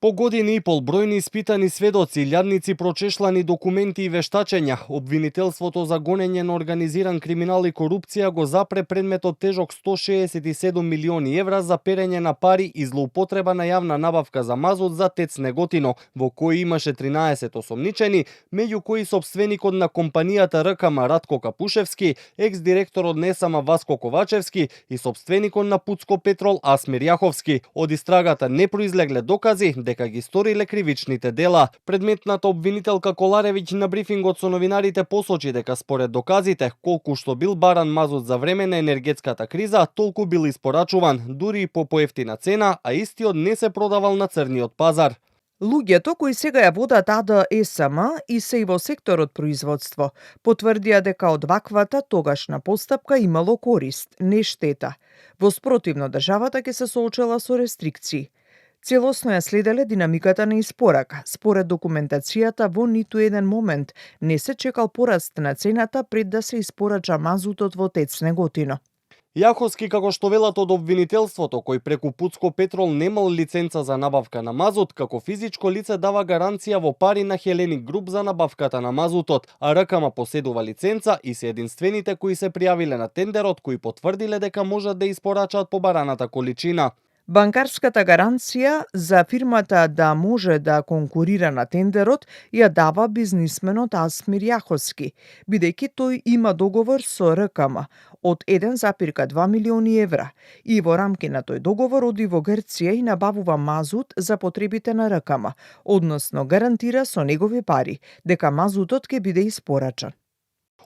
По години и пол бројни испитани сведоци, илјадници прочешлани документи и вештачења, обвинителството за гонење на организиран криминал и корупција го запре предметот тежок 167 милиони евра за перење на пари и злоупотреба на јавна набавка за мазут за ТЕЦ Неготино, во кој имаше 13 осомничени, меѓу кои сопственикот на компанијата РКМ Ратко Капушевски, екс-директорот НЕСАМ Васко Ковачевски и сопственикот на Пуцко Петрол Асмир Јаховски. Од истрагата не произлегле докази дека ги сториле кривичните дела. Предметната обвинителка Коларевиќ на брифингот со новинарите посочи дека според доказите, колку што бил баран мазут за време на енергетската криза, толку бил испорачуван, дури и по поевтина цена, а истиот не се продавал на црниот пазар. Луѓето кои сега ја водат АД-ЕСМ и се и во секторот производство, потврдија дека од ваквата тогашна постапка имало корист, не штета. Во спротивно, државата ќе се соочела со рестрикции. Целосно ја следеле динамиката на испорака. Според документацијата, во ниту еден момент не се чекал пораст на цената пред да се испорача мазутот во ТЕЦ Неготино. Јаховски, како што велат од обвинителството, кој преку Пуцко Петрол немал лиценца за набавка на мазут, како физичко лице дава гаранција во пари на Хеленик Груп за набавката на мазутот, а РКМ поседува лиценца и се единствените кои се пријавиле на тендерот, кои потврдиле дека можат да испорачаат побараната количина. Банкарската гаранција за фирмата да може да конкурира на тендерот ја дава бизнисменот Асмир Јаховски, бидејќи тој има договор со РКМ од 1,2 милиони евра и во рамки на тој договор оди во Грција и набавува мазут за потребите на РКМ, односно гарантира со негови пари дека мазутот ќе биде испорачан.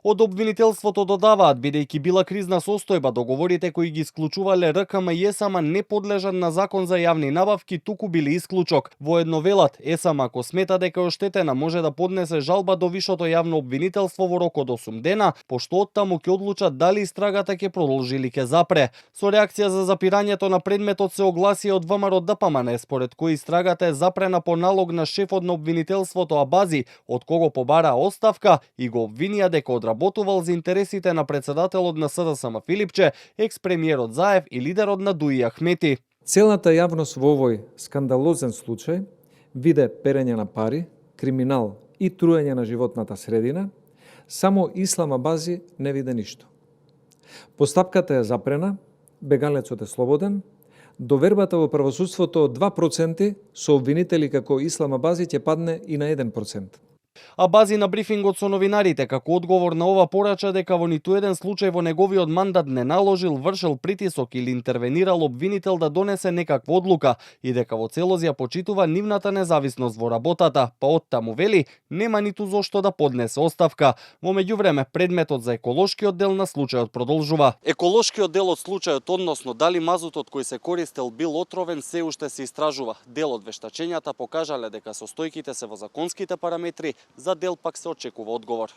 Од обвинителството додаваат, бидејќи била кризна состојба, договорите кои ги исклучувале РКМ и ЕСАМ не подлежат на закон за јавни набавки, туку били исклучок. Воедно велат, ЕСАМ ако смета дека е оштетена, може да поднесе жалба до вишото јавно обвинителство во рок од 8 дена, пошто оттаму ќе одлучат дали истрагата ќе продолжи или ќе запре. Со реакција за запирањето на предметот се огласи од ВМРО ДПМН, според кој истрагата е запрена по налог на шефот на обвинителството Абази, од кого побара оставка и го обвинија дека одработувал за интересите на председателот на СДСМ Филипче, екс-премиерот Заев и лидерот на Дуи Ахмети. Целната јавност во овој скандалозен случај виде перење на пари, криминал и труење на животната средина, само Ислам Абази не виде ништо. Постапката е запрена, бегалецот е слободен, довербата во правосудството од 2% со обвинители како Ислам Абази ќе падне и на 1%. Абази на брифингот со новинарите како одговор на ова порача дека во ниту еден случај во неговиот мандат не наложил, вршил притисок или интервенирал обвинител да донесе некаква одлука и дека во целост ја почитува нивната независност во работата, па оттаму вели нема ниту зошто да поднесе оставка. Во меѓувреме предметот за еколошкиот дел на случајот продолжува. Еколошкиот дел од случајот, односно дали мазутот кој се користел бил отровен, се уште се истражува. Дел од вештачењата покажале дека состојките се во законските параметри, за дел пак се очекува одговор.